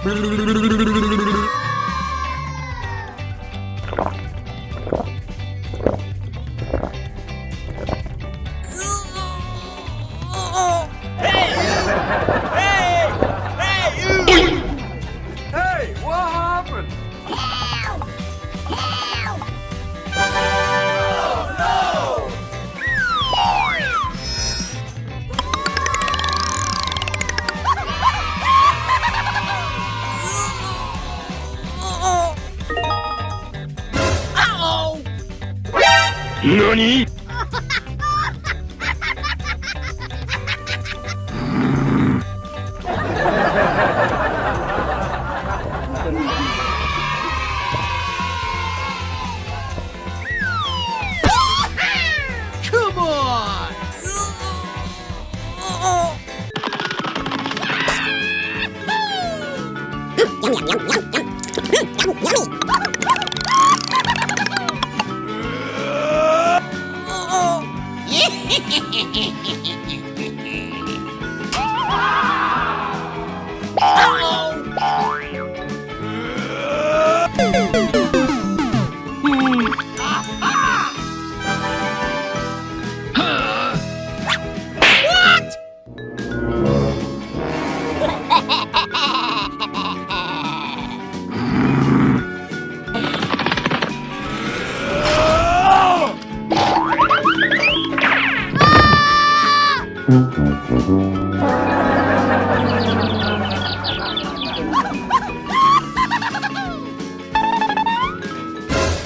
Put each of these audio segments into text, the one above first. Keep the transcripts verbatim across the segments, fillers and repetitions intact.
Hey, you! Hey, hey, you! Hey, what happened? Help! Help! Oh, no! Uh-oh! Nani? Come on! Yum, yum, yum, yum, yum. Mm, yum, yummy. What?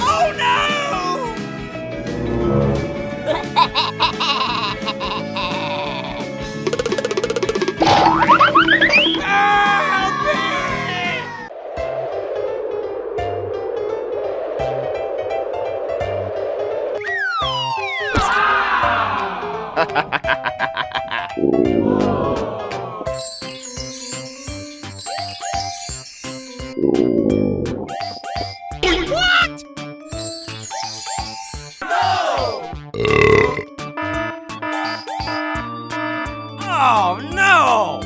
Oh, no! Help me! What? No! Oh, no!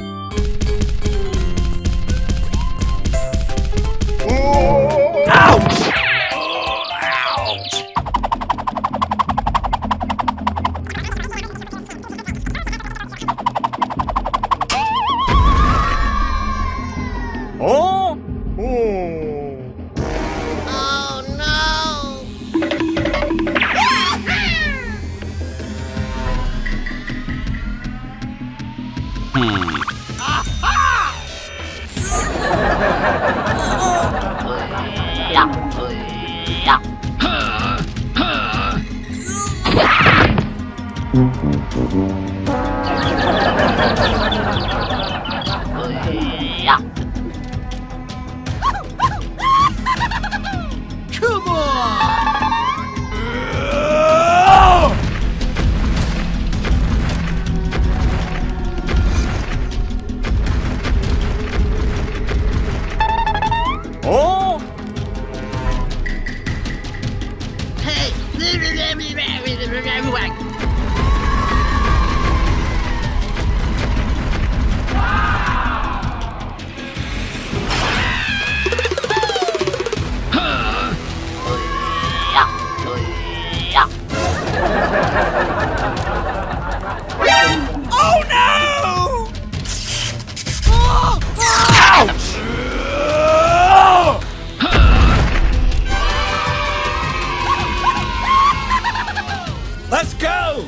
Ouch! Ouch! Oh? Oh. Oh, no! Hmm. Aha! Come on! Oh! Hey! Oh, no! Oh, ouch! Let's go!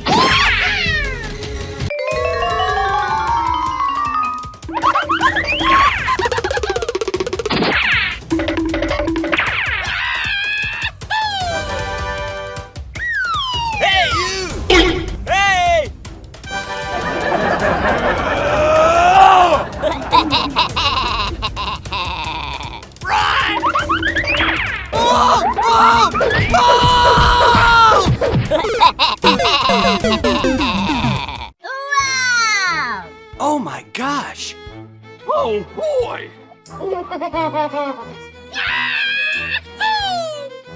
Hey, you! Hey! Run! Oh, oh, oh! Wow! Oh my gosh! Oh boy!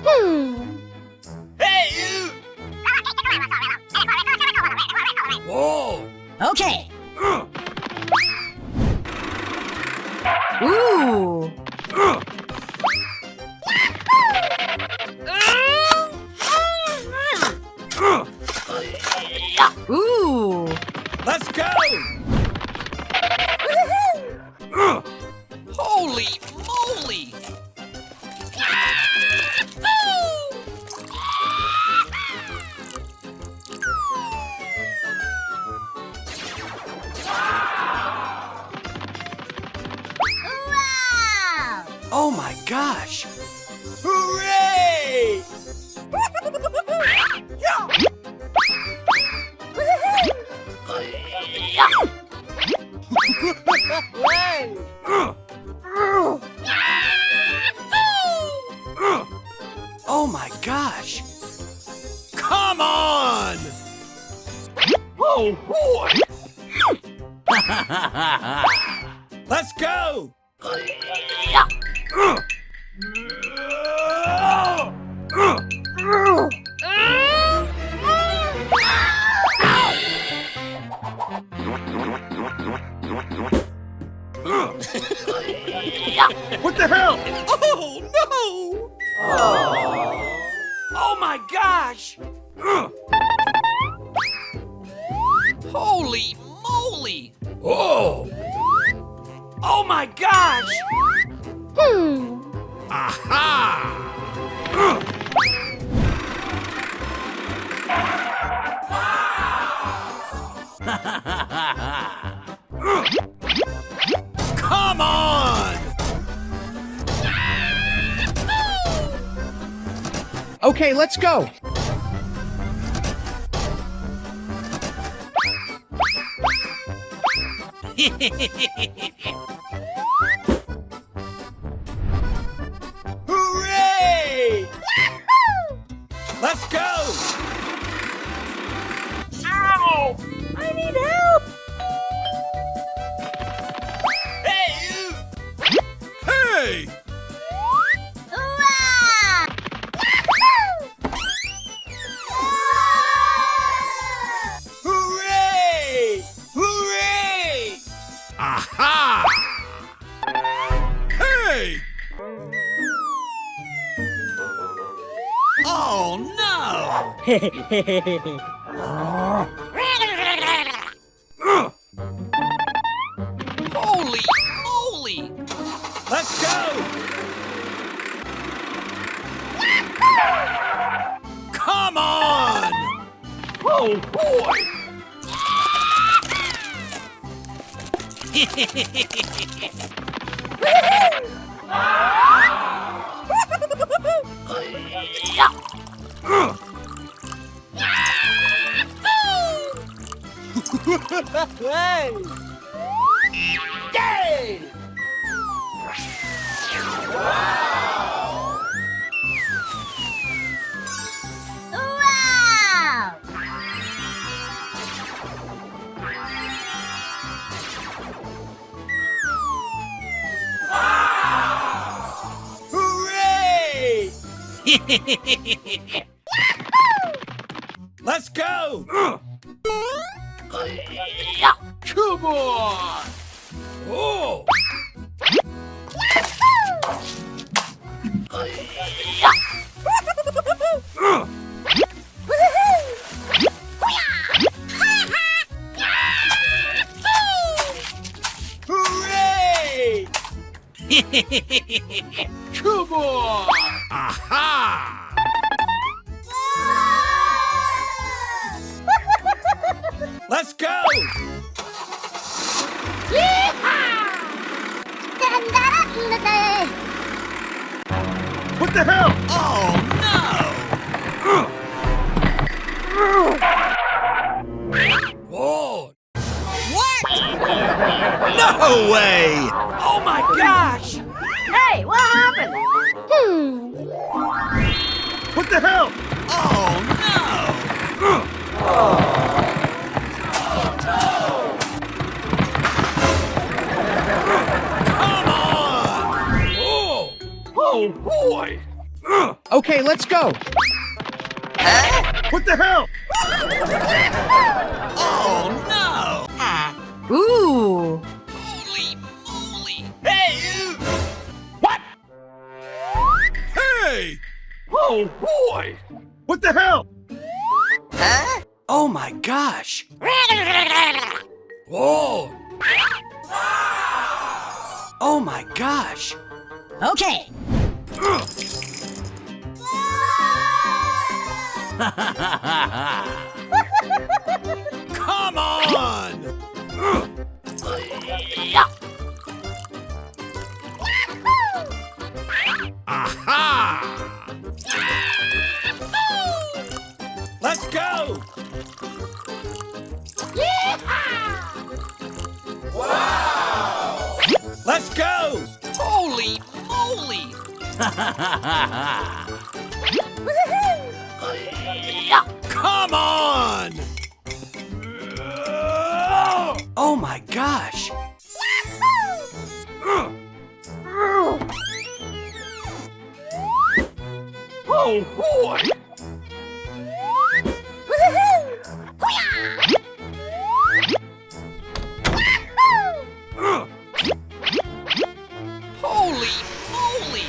Hmm. Hey, you! Whoa! Okay. Ooh. Oh my gosh! Hooray! Oh my gosh! Come on! Oh boy! Let's go! What the hell? Oh no! Oh my gosh! Holy moly! Oh! Oh my gosh! Hmm. Aha! Come on! Okay, let's go! Hooray! Let's go! Ow! I need help! Hey, you! Hey! Hurrah! Hooray! Hooray! Aha! Hey! Oh no! Holy moly! Let's go! Come on! Oh boy! Hey! Yay! Wow! Hooray! Let's go! Come on! Oh! Hooray! Come on! Aha! Let's go! Yeehaw! What the hell? Oh no! Whoa! What? No way! Oh my gosh! Hey, what happened? Hmm. What the hell? Oh no! Come on! Oh! Oh boy! Okay, let's go. Huh? What the hell? Oh no! Ooh. Holy moly! Hey, you! What? Hey! Oh boy! What the hell? Huh? Oh my gosh! Oh! Oh my gosh! Okay. Come on! Come on! Oh my gosh! Oh boy! Holy moly!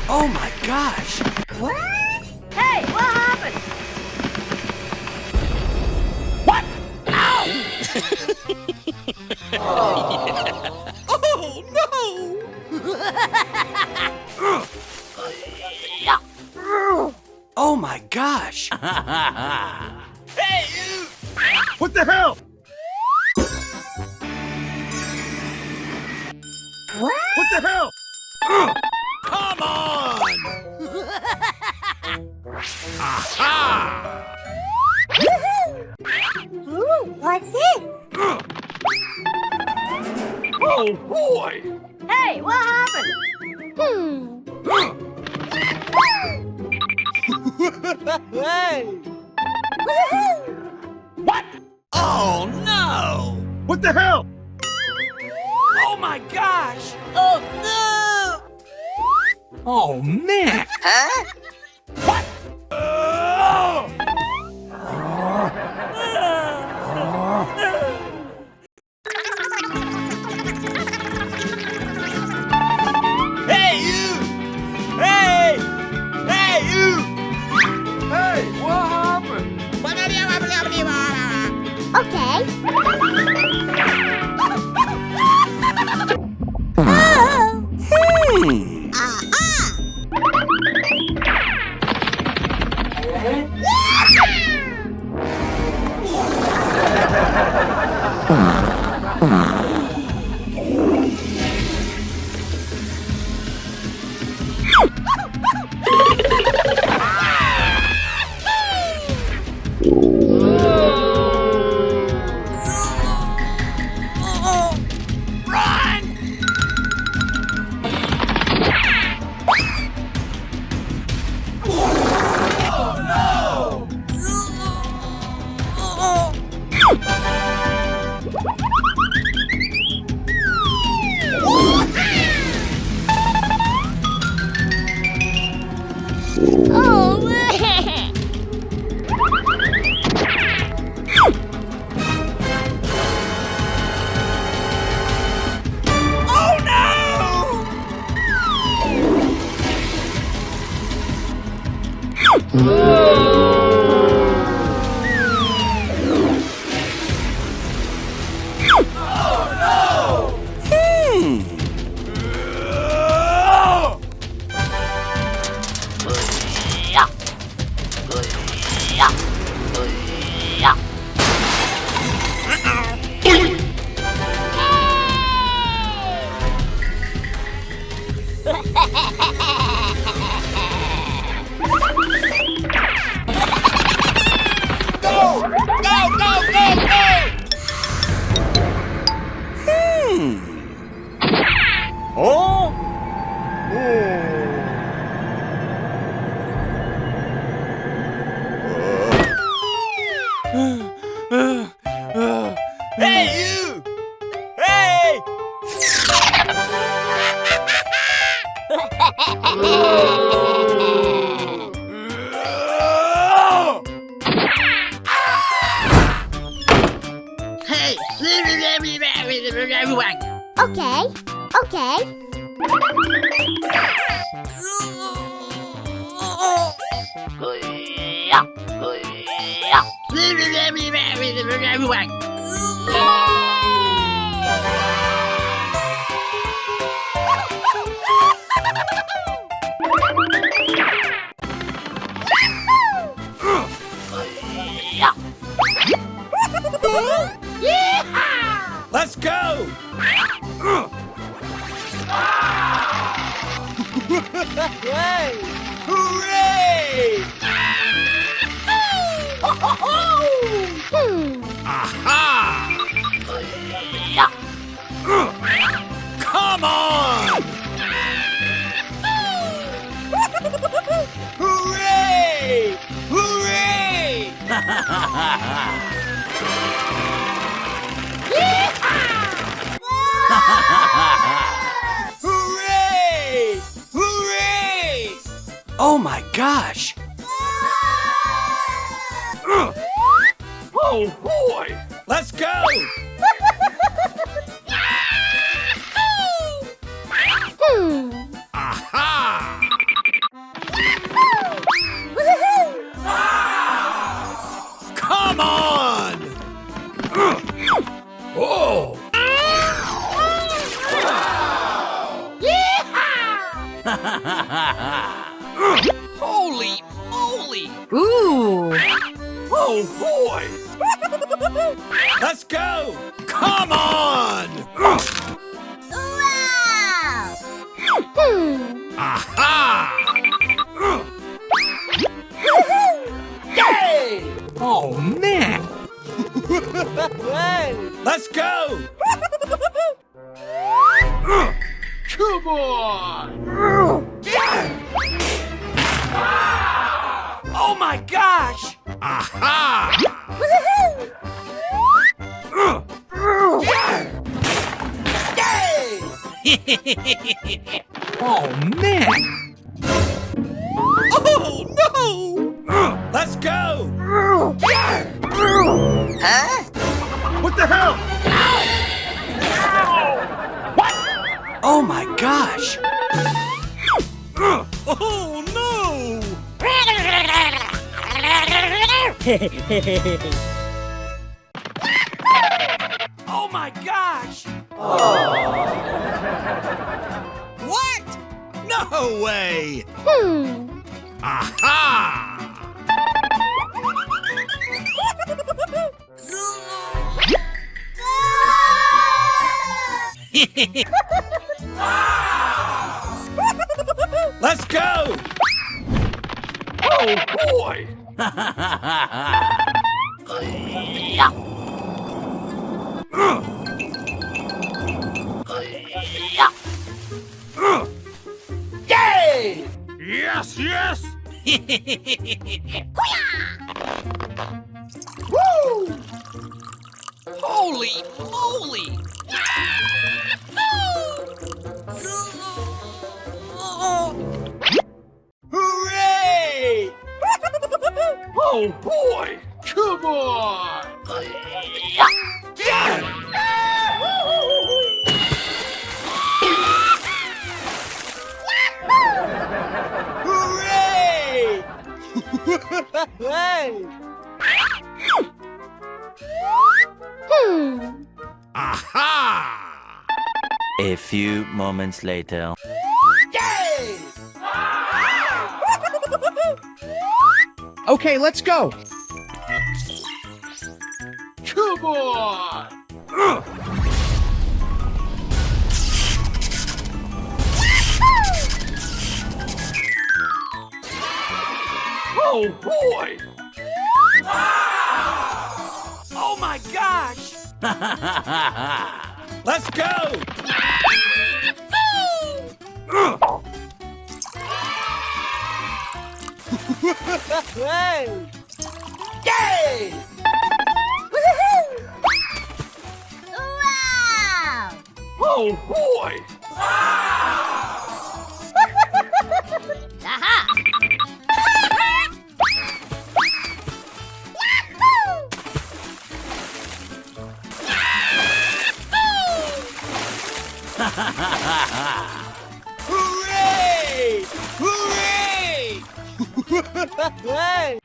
Oh my gosh! What? Hey, what happened? What? Ow! Oh no! Oh my gosh! Hey, you! What the hell? What? What the hell? Come on! Aha! Ooh, what's it? Oh boy! Hey, what happened? Hmm. Hey! Woohoo! What? Oh no! What the hell? Oh my gosh! Oh no! Oh man! Huh? What? Hey, you! Hey! Hey, you! Hey, what happened? Okay. Oh. Hmm. Aha! Oh no! Go! Go, go, go, go! Hmm. Oh? Oh. Hey, you! Hey! Hey! Everyone! Okay, okay. Let's go! Hey! Hooray! Hmm. Aha! Come on! Hooray! Hooray! Oh my gosh! Oh boy! Let's go! Hmm. Aha! Come on! Oh! Holy moly! Ooh! Oh boy! Let's go! Come on! Wow! Hmm. Aha! Yay! Oh man! Let's go! Come on! Oh my gosh! Aha! Oh man! Oh no! Let's go! Huh? What the hell? What? Oh my gosh! Oh no! Oh my gosh! What? No way! Hmm. Aha! Let's go! Oh boy! Yay! Yes, yes! Woo! Holy moly! Hooray! Oh boy! Come on! Hooray! Hey! Hmm. Aha! A few moments later. Yay! Okay, let's go. Come on! Oh boy! Oh my gosh! Let's go! Hey! Yay! Woohoo! Wow! Oh boy! Aha! Hooray! Hooray! Hey!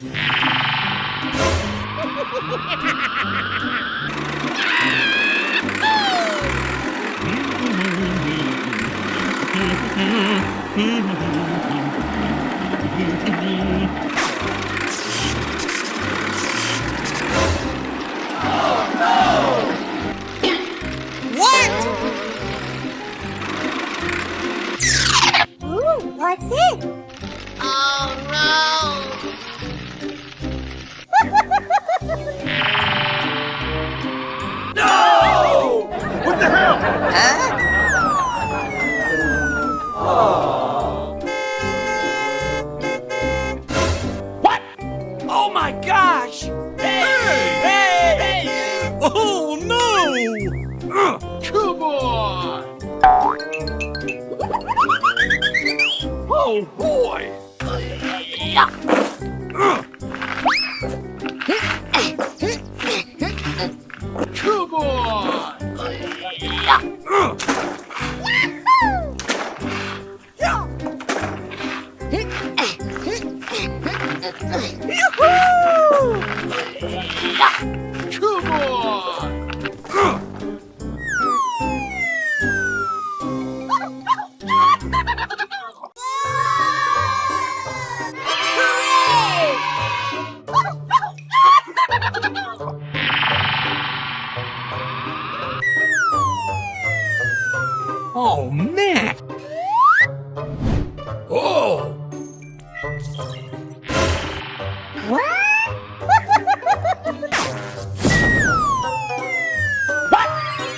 What? Ooh, what's it? Oh no! No! What the hell? Huh? Oh. Oh boy! Come on! Come on! Oh, man! Oh! What?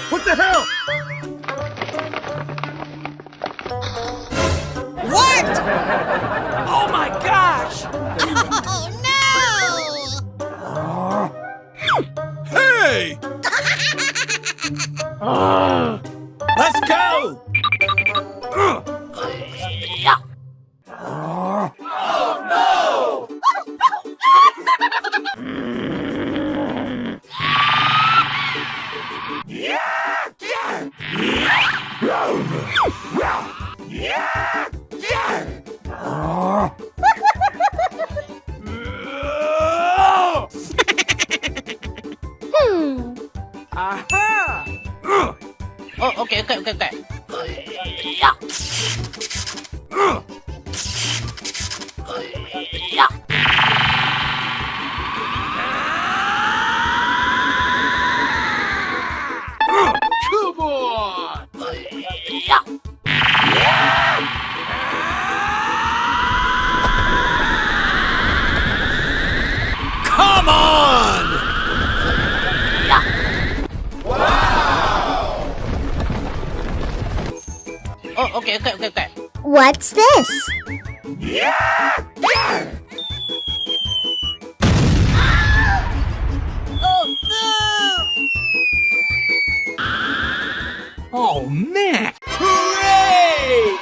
What the hell? What? Oh my gosh! Oh no! Hey! Let's go! Oh no! Hmm. Aha! Oh, okay, okay, okay, okay. Come on! Come on! Wow! Oh, okay, okay, okay, okay. What's this? Oh, no! Oh, man! Hooray!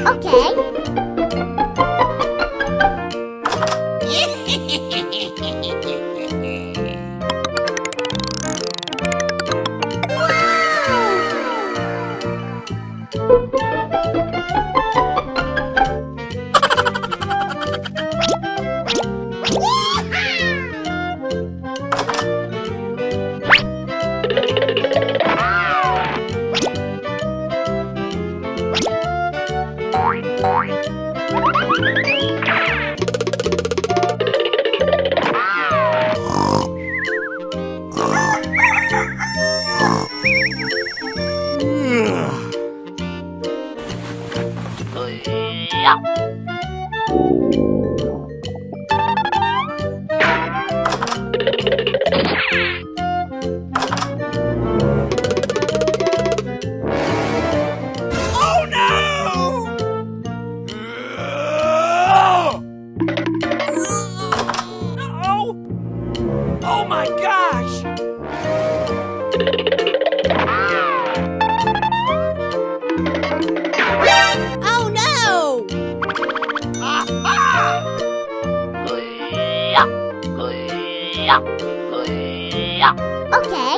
Okay. Oh, no! Oh! Oh my gosh! Oh no! Aha! Okay.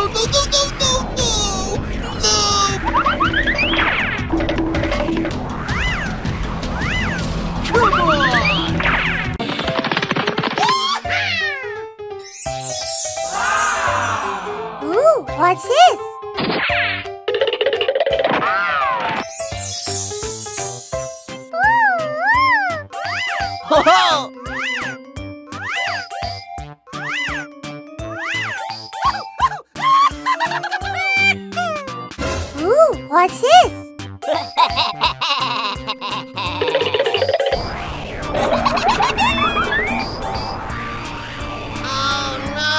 No, no, no, no, no! No! Come on! Ooh, what's this? Ho, ho! Ooh, what's this? Oh, no!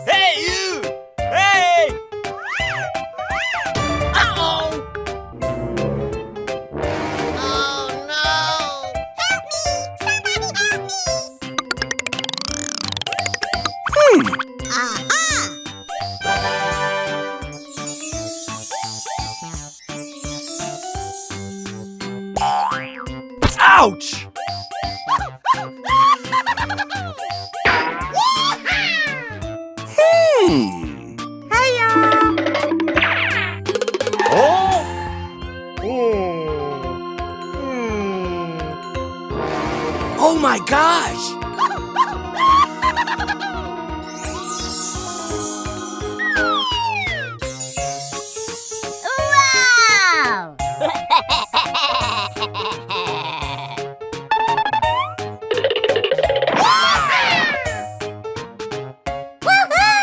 Hey, you! Hey! Uh-oh! Oh, no! Help me! Somebody help me! Hmm. Aha! Ouch! Hmm. Hiya! Oh! Hmm. Hmm. Oh my gosh! Wow! Woohoo!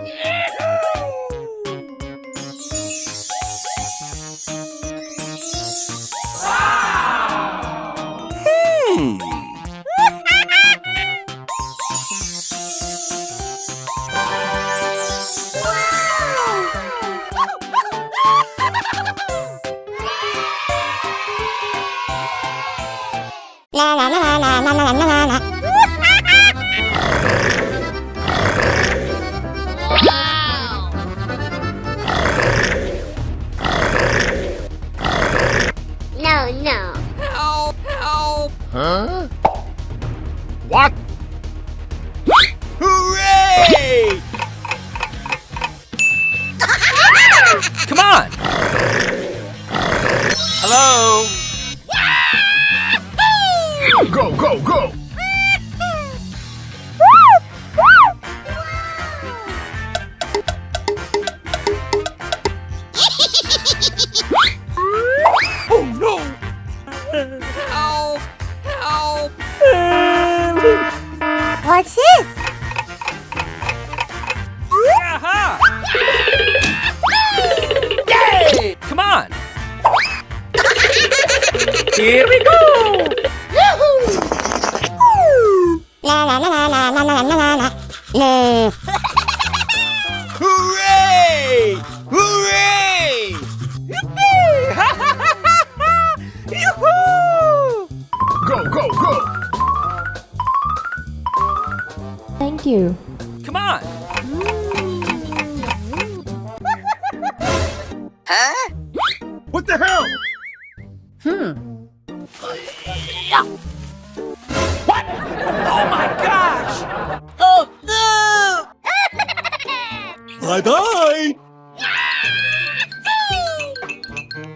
Yay! Hmm. No, no. Help! Help! Huh? What? Hooray! Come on! Hello? Go, go, go! Oh no! Help! Help! What's this? Aha! Yay! Come on! Here we go! Hooray! Hooray! Yoo-hoo! Go, go, go! Thank you. Come on! Huh? What the hell? Hmm. What? Oh my gosh! Oh, no! Bye-bye!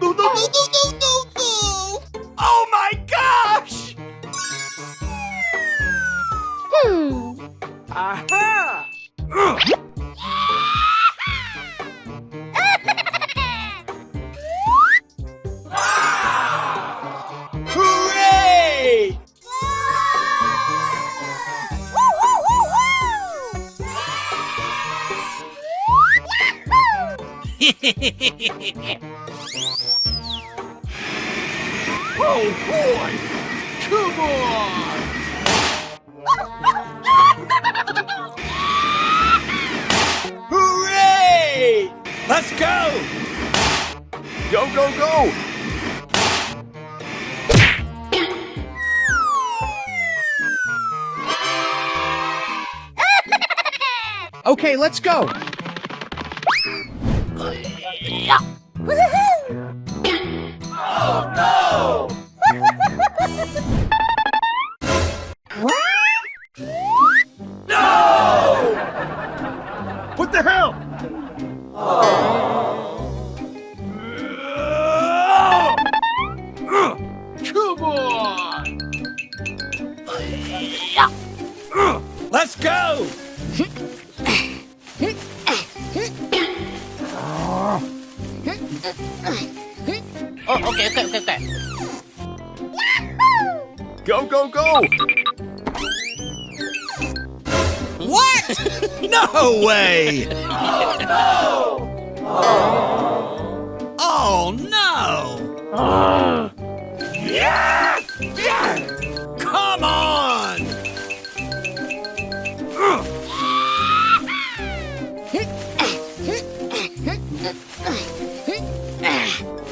No, no, no, no, no, no, no! Oh my gosh! Hmm. Aha! Hooray! Oh boy! Come on! Hooray! Let's go! Go, go, go! Okay, let's go. What the hell? Come on! Let's go! Oh, okay, okay, okay, okay. Go, go, go! What? No way! Oh, no! Come on!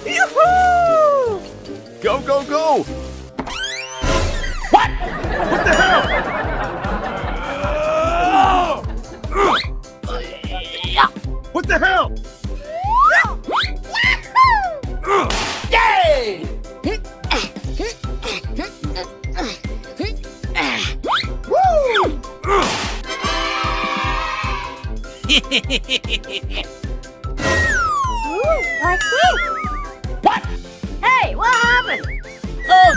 Yoo-hoo! Go, go, go! What? What the hell? What the hell? Yay! Woo! Ooh, what's this? What? Hey, what happened? Oh,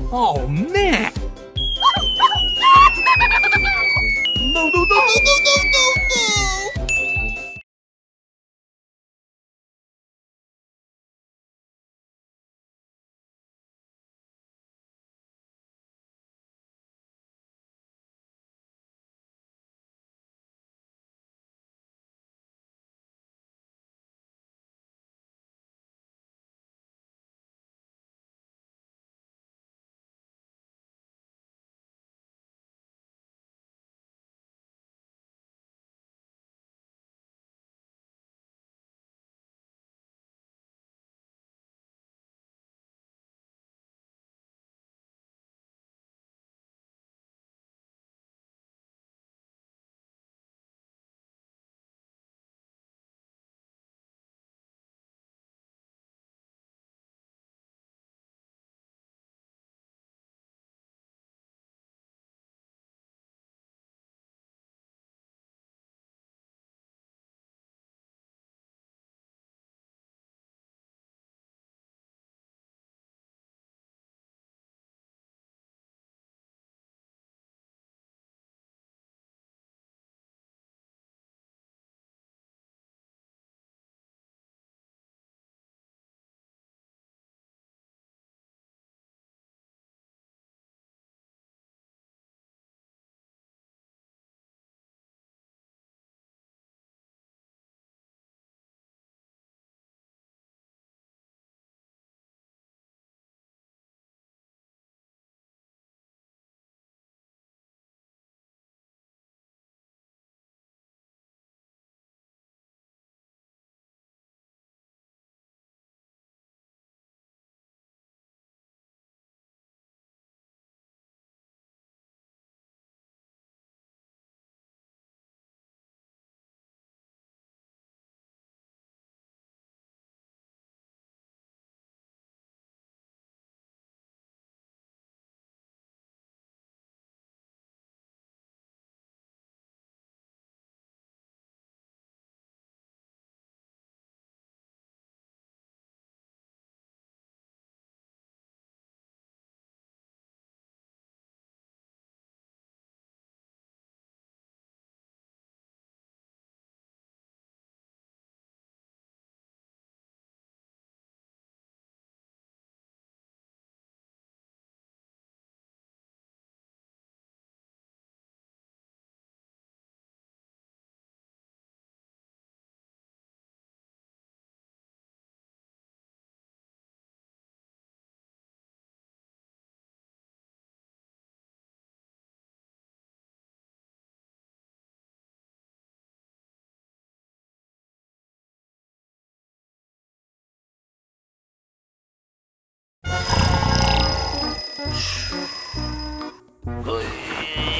no! Oh, man! No, no, no, no!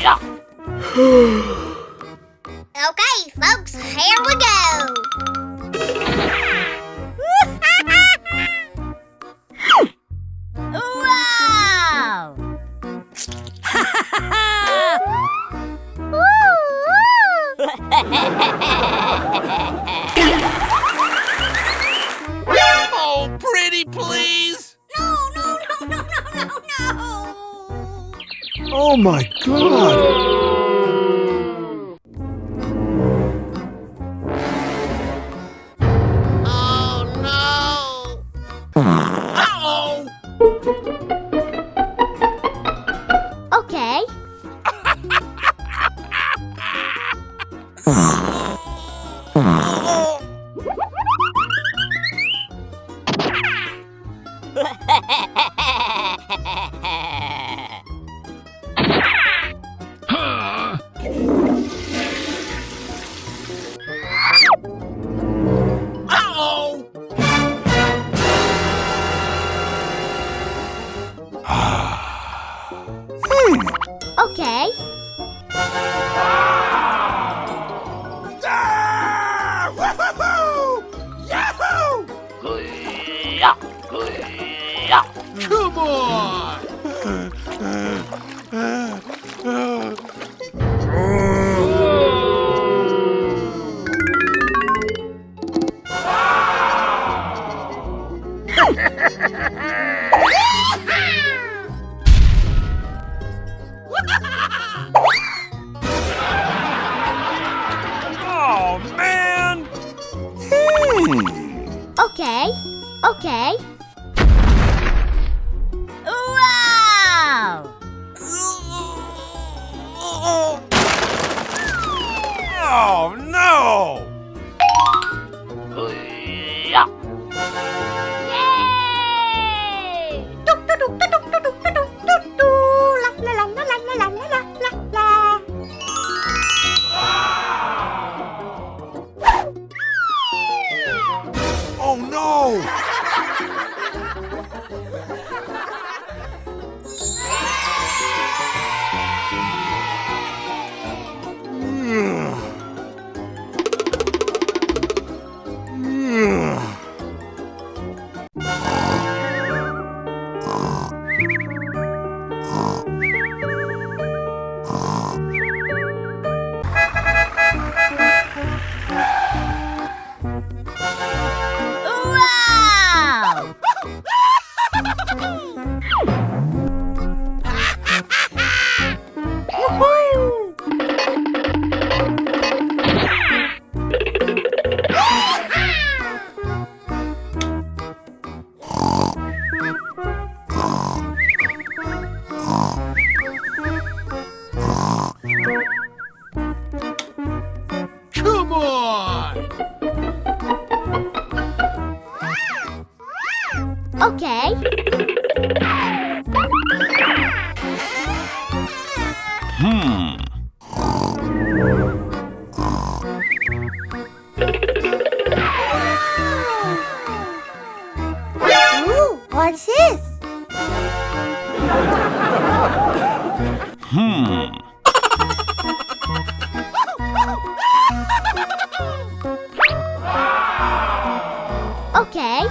Okay, folks, here we go. Wow! Oh, pretty please! No, no, no, no, no, no, no! Oh my God! Oh, no! Uh-oh! Okay. Uh-oh! Hmm. Okay. Ah! Woohoo! Yahoo! Come on! Oh, man! Hmm. Okay, okay. Wow! Oh, no! Yay! Tuk, tuk, tuk, tuk, tuk, tuk, tuk, tuk, tuk, tuk, la, la, la. Oh, no! Wow! Come on! Okay. Hmm. Ooh, what's this? Hmm. Okay.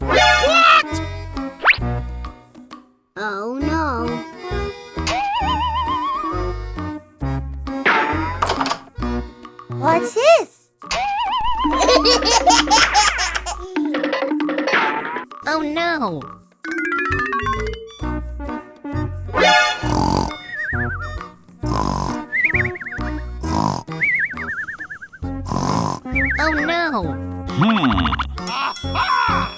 What? Oh no. What's this? Oh no. Oh no. Hmm. Aha!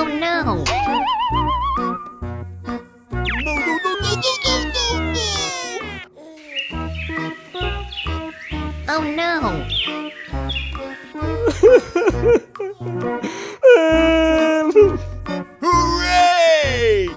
Oh no! Oh no! Hooray!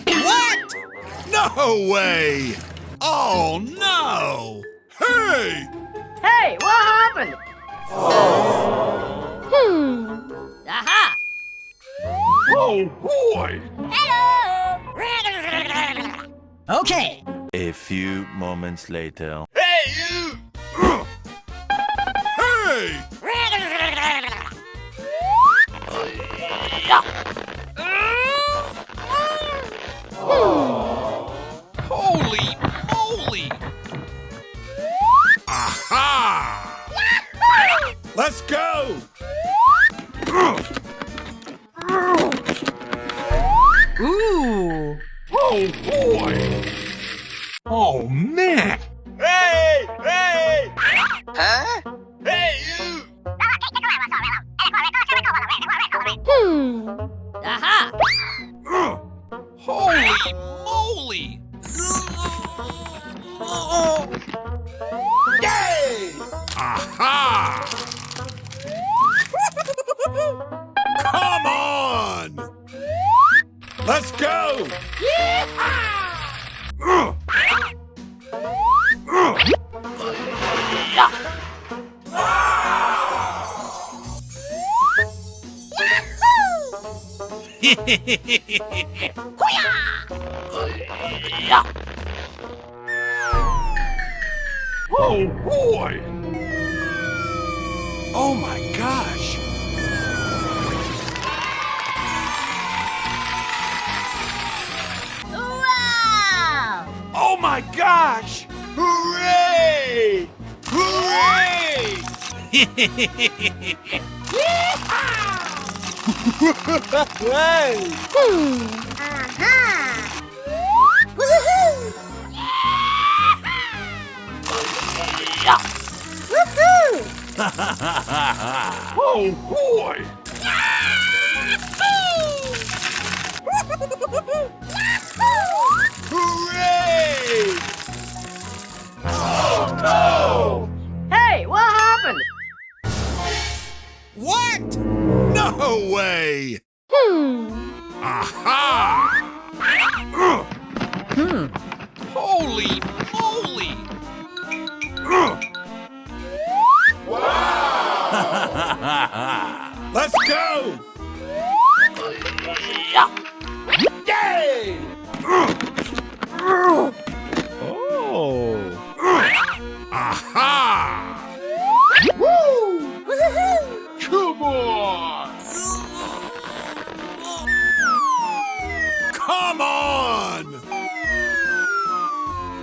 What? No way! Oh no! Hey! Hey, what happened? Hmm. Aha! Oh boy! Hello! Okay. A few moments later. Hey, you! Hey! Holy moly! Aha! Let's go! Ooh. Oh boy! Oh man! Hey! Hey! Huh? Hey, you! Hmm. Aha! Holy moly! Yay! Aha! Come on! Let's go! Yeehaw! Oh boy! Oh my gosh! Oh my gosh! Hooray! Hooray! Hey! Hmm. Aha! Woohoo! Woohoo! Oh boy! Hooray! Oh no! Hey, what happened? What? No way! Hmm. Aha! Hmm. Holy moly! Wow! Let's go! Yay! Oh! Aha! Woo! Woohoo! Come on! Come on!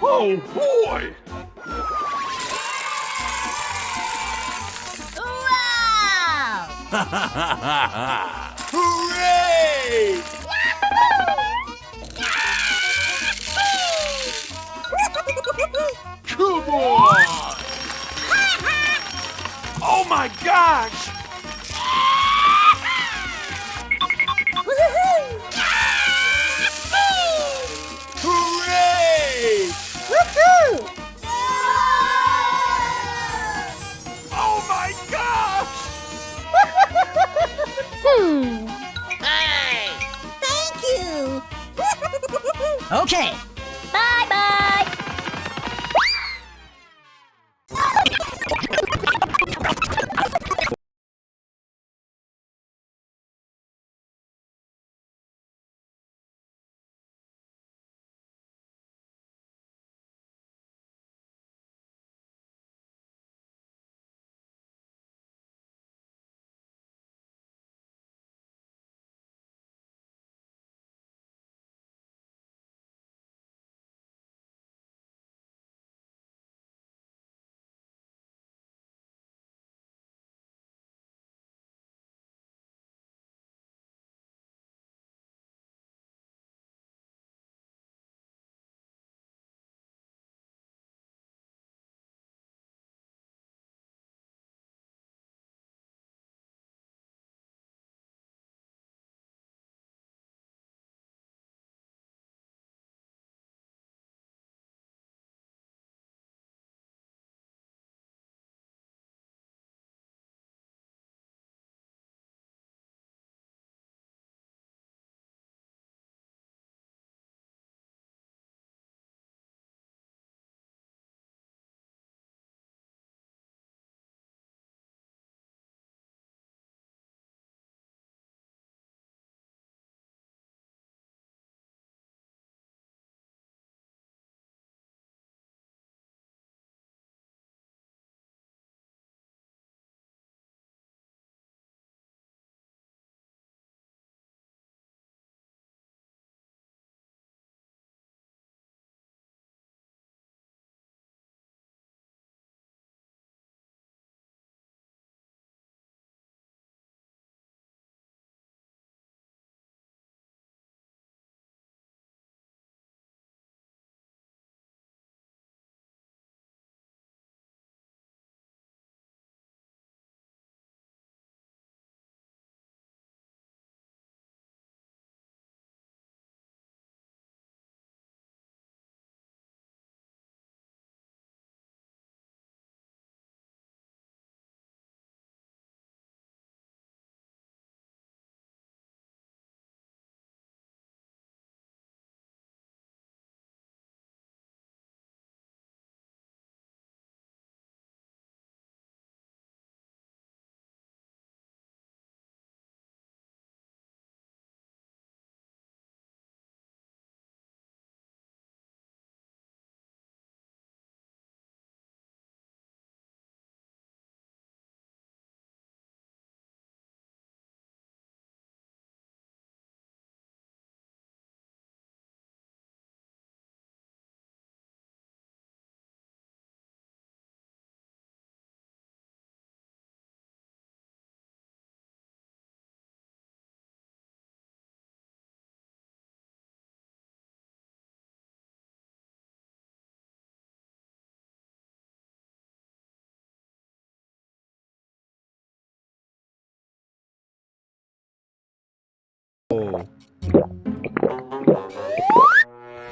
Oh boy! Wow! Hooray! Come on! Oh my gosh! Woohoo! Hooray! Woohoo! Oh my gosh! Hmm. Hey! Thank you! Okay. Bye bye!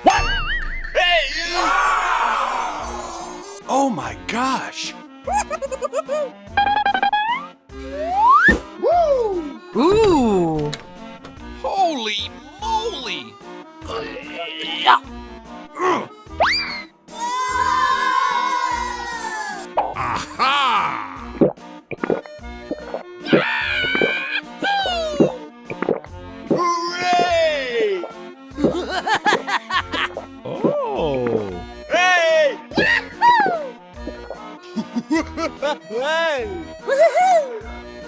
What? Hey! Oh my gosh! Woo! Ooh! Holy moly! Aha! Hooray! Oh! Hey! Hey! Woohoo!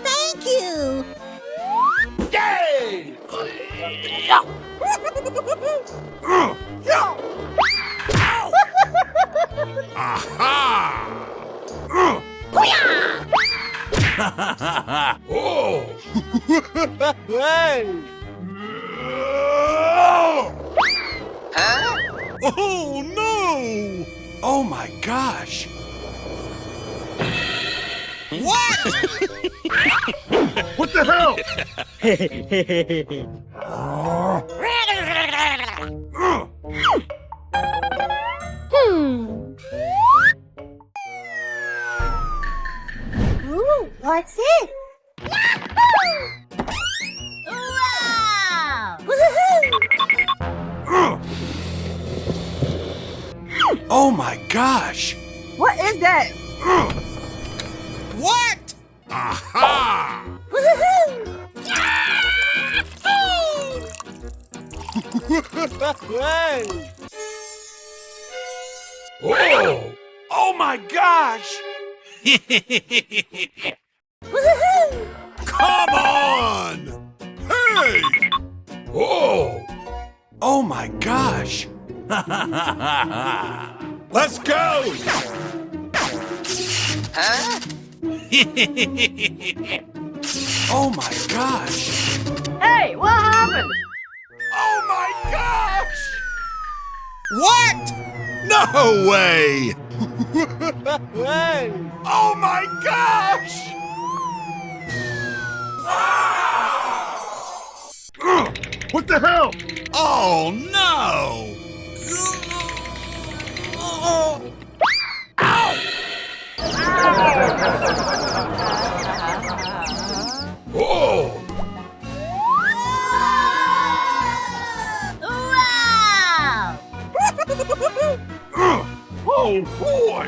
Thank you! Yay! Aha! Oh! Hey! Huh? Oh, no! Oh my gosh! What? What the hell? Hmm. Ooh, what's it? Yahoo! Wow! Woohoo! Oh my gosh! What is that? What? Aha! Woohoo! Yahoo! Oh! Oh my gosh! Woohoo! Come on! Hey! Oh! Oh my gosh! Let's go! Huh? Oh my gosh! Hey, what happened? Oh my gosh! What? No way! Hey! Oh my gosh! Ugh, what the hell? Oh no! Ow! Oh! Wow! Oh boy!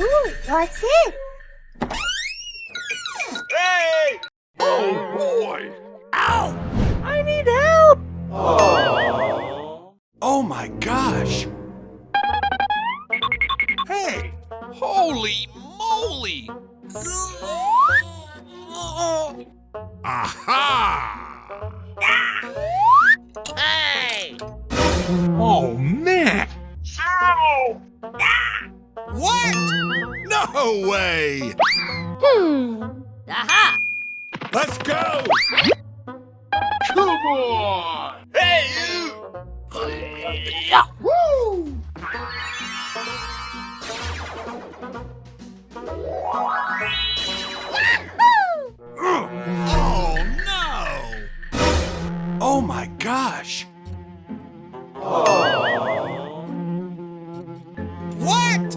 Ooh, what's it? Hey! Oh boy! Ow! I need help! Oh my gosh! Hey! Holy moly! Aha! Hey! Oh man! Ow! What? No way! Hmm. Aha! Let's go! Come on! Hey, you! Woo! Oh no! Oh my gosh! What?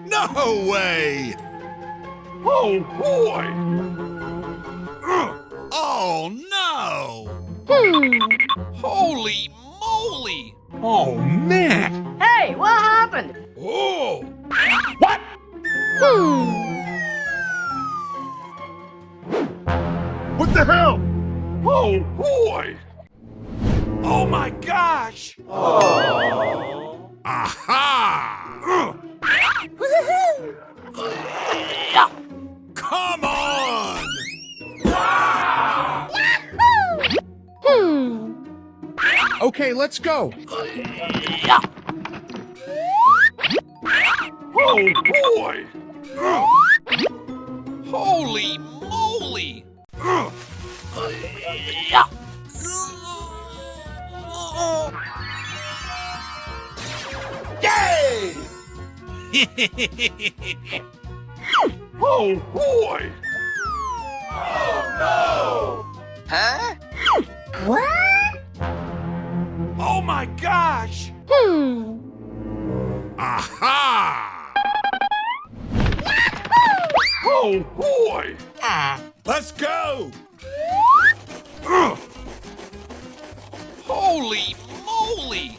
No way! Oh boy! Oh no! Hmm. Holy moly! Oh man! Hey, what happened? Oh! What? Hmm. What the hell? Oh boy! Oh my gosh! Aha! Come on! Hmm. Okay, let's go. Oh boy! Holy moly! Yay! Oh boy! Oh no! Huh? What? Oh my gosh! Hmm. Aha! Oh boy! Ah. Let's go! Holy moly!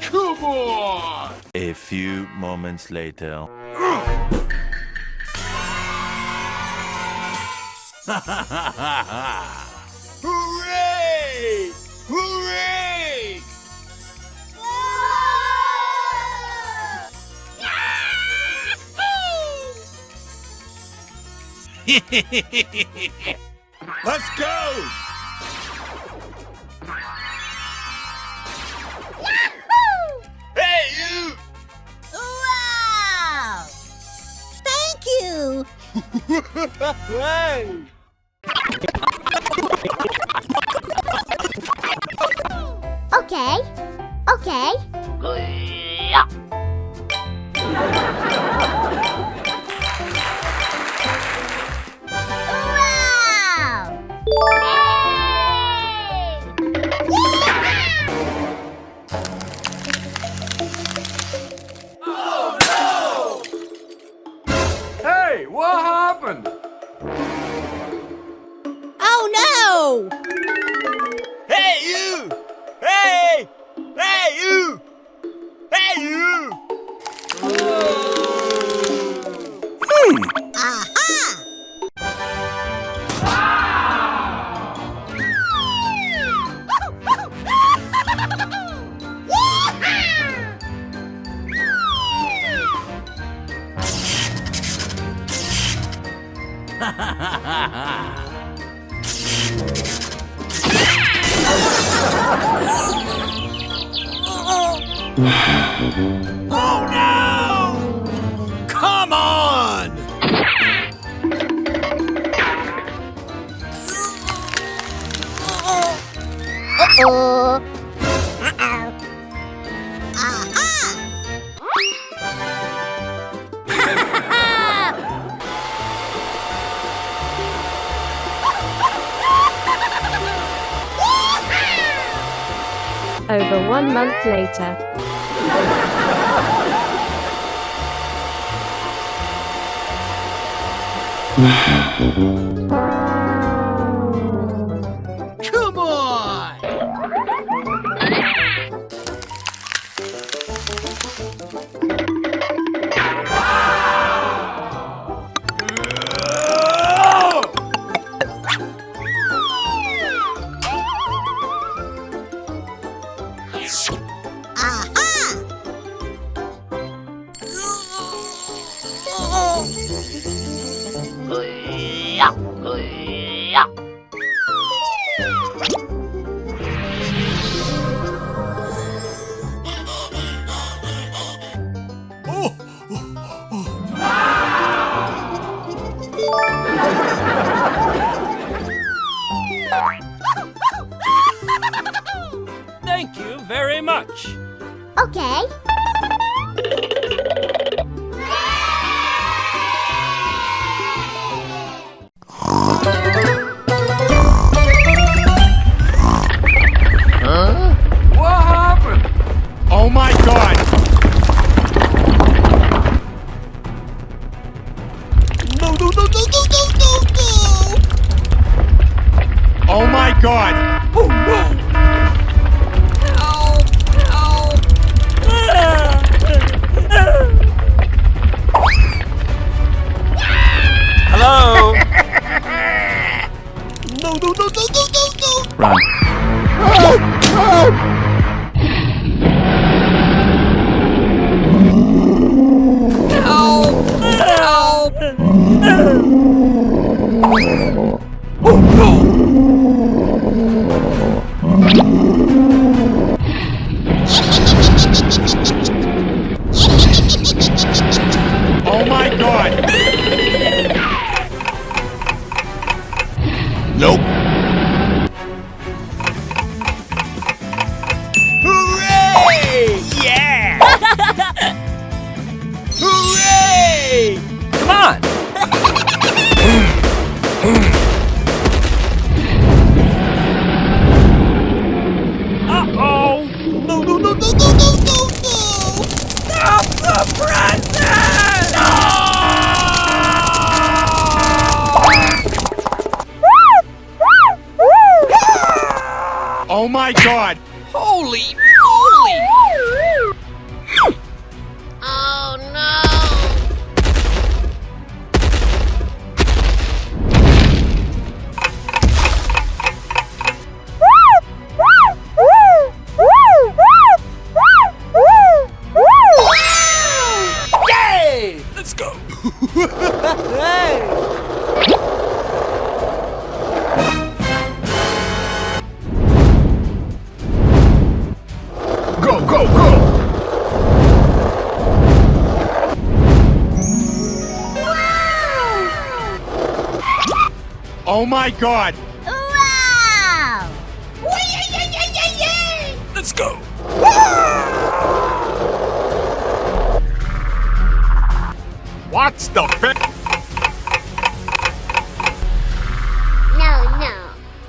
Come on! A few moments later. Hooray! Hooray! Let's go! Hey, you! Wow! Thank you! Hey! Okay, okay. Wow! Oh no! Hey, what happened? Oh no! Hey, you! Hey! Hey, you! Hey, you! Hmm. Aha! Oh no! Come on! Uh-oh. Uh-oh. Aha! Over one month later. Come on! Oh my God! Holy moly! Oh no! Yay! Let's go! Go, go, go! Oh my God! Wow! Let's go! What's the fi- No, no.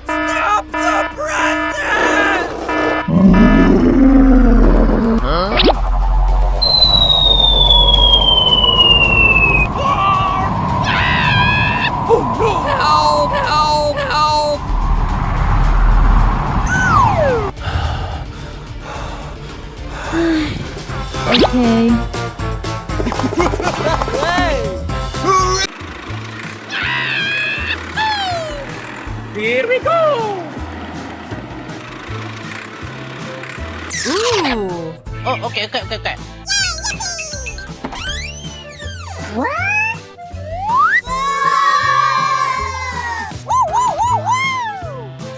Stop the presses! Huh? Oh no! Help! Help! Help! Okay. Here we go! Ooh. Oh, okay, okay, okay, okay. What?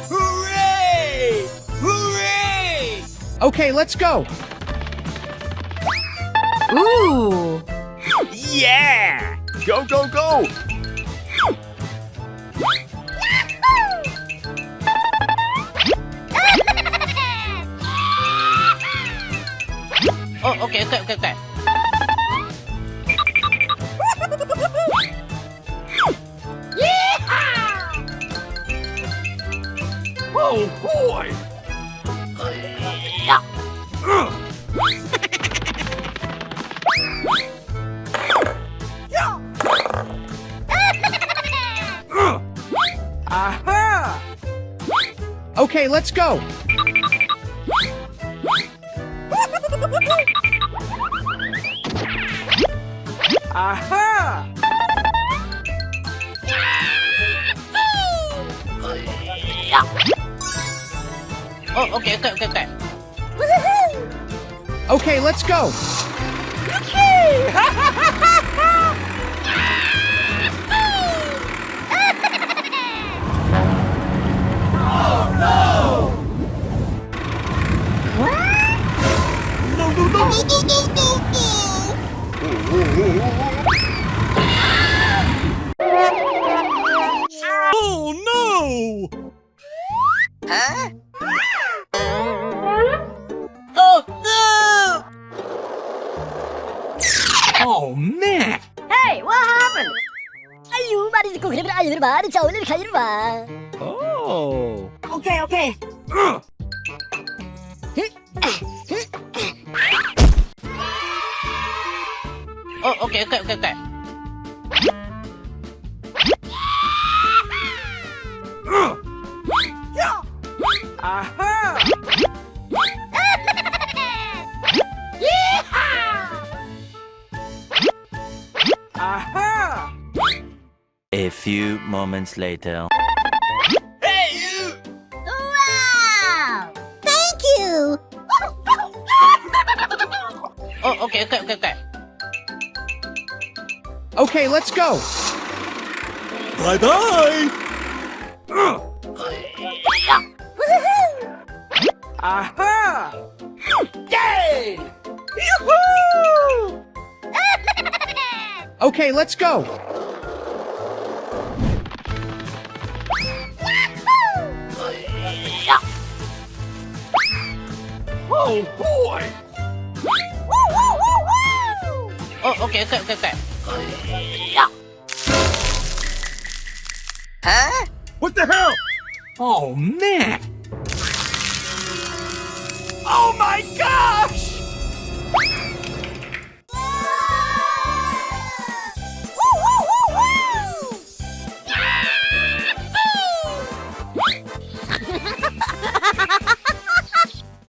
Hooray! Hooray! Okay, let's go! Ooh! Yeah! Go, go, go! Oh, okay, okay, okay, okay. Yeehaw! Oh, boy! Aha! Okay, let's go! Aha! Oh, okay, okay, okay, okay. Okay, let's go! No, no, no, no, no, no, no! Oh, no! Huh? Oh, no! Oh, man! Hey, what happened? Ayu, mari ko kre ayu ba, ayu ba. Oh. Okay, okay. Oh, okay, okay, okay, okay. Aha! Aha! A few moments later. Hey, you! Wow! Thank you! Oh, okay, okay, okay, okay. Okay, let's go! Bye-bye! Woohoo! Aha! Yay! Yoo-hoo! Okay, let's go! Oh, boy! Oh, okay, okay, okay, okay. Huh? What the hell? Oh, man! Oh my gosh!